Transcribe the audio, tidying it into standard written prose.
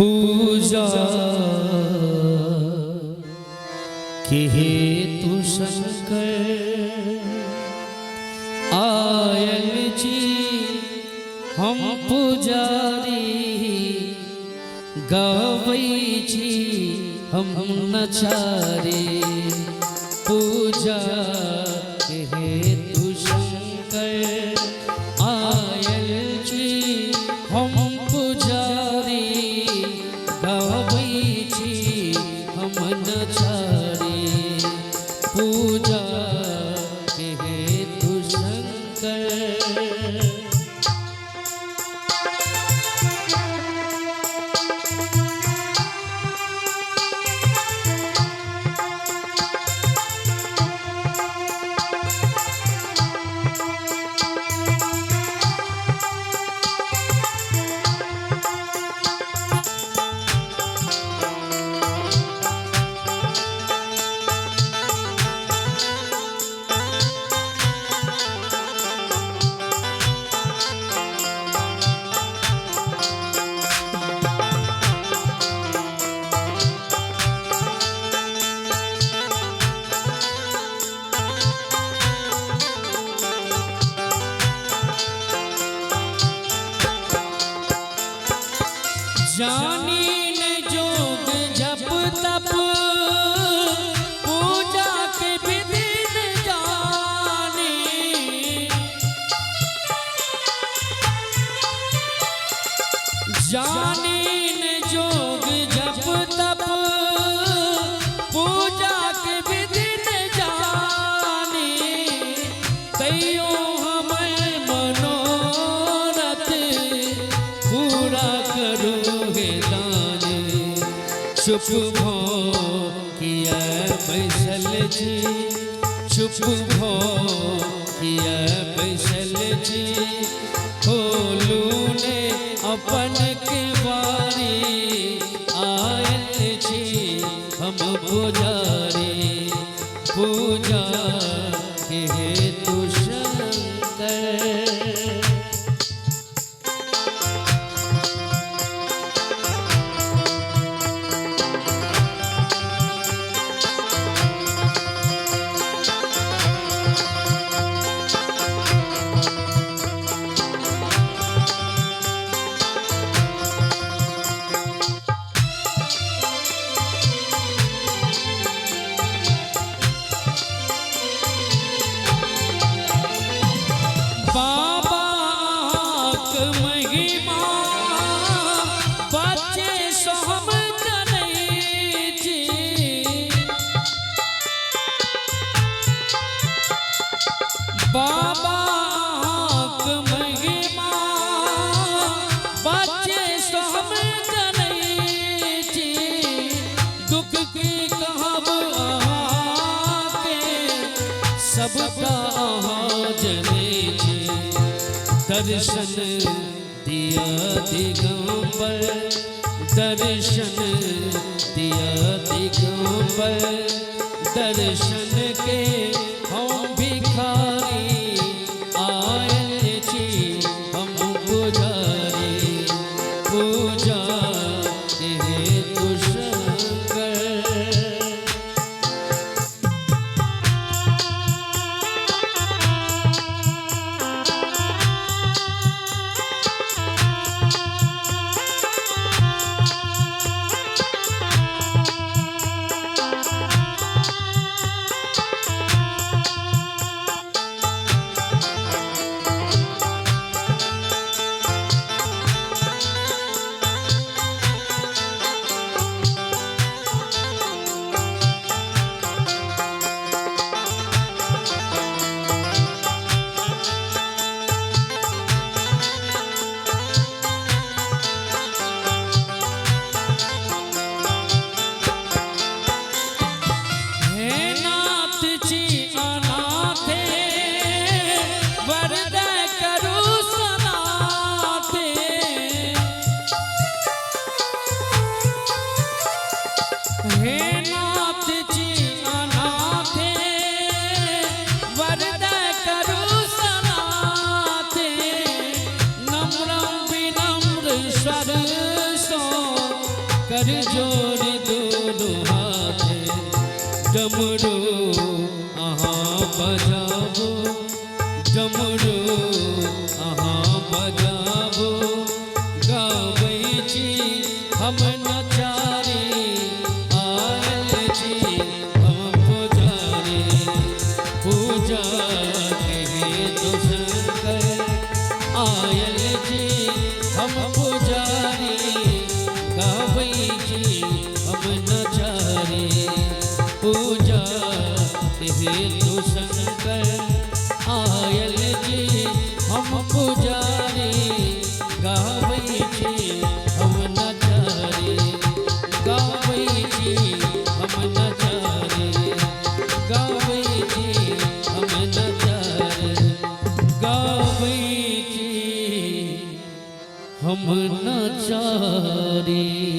पूजा के हेतु शंकर आयल छी, हम पुजारी गबै छी, हम नचारी। पूजा के हेतु शंकर आयल छी, हम पुजारी गबै छी, हम नचारी। पूजा के हेतु शंकर। जानी न जोग जप तप, पूजा के विधि न जानी। जानी न जोग जप तप, पूजा के विधि न जानी। तैयो हमर मनोरथ पूरा करू हे दानी। चुप भो किया बैसल छी, चुप भो किया बैसल छी, खोलू ने अपन के बारी। आयल छी हम पुजारी, पूजा के हेतु शंकर। बाबा के महिमा बच्चे सो हम जनै छी। बाबा के महिमा बच्चे सो हम जनै छी। दुख की कहब अहाँके, सबटा अहाँ जनै छी। दर्शन दिया दिगंबर, दर्शन दिया दिगंबर। दर्शन के हम भिखारी, आयल छी हम पुजारी। पूजा के हेतु शंकर। कर जोड़ दोनों हाथे, डमरू अहाँ बजाबू, डमरू अहाँ बजाबू, गाबै छी हम नचारी, आयल छी हम पुजारी। पूजा के हेतु शंकर आयल छी हम पुजारी, गाबै छी हम नचारी। पूजा के हेतु शंकर आयल छी हम पुजारी, गाबै छी हम नचारी, गाबै छी हम नचारी, गाबै छी हम नचारी, गाबै छी हम नचारी।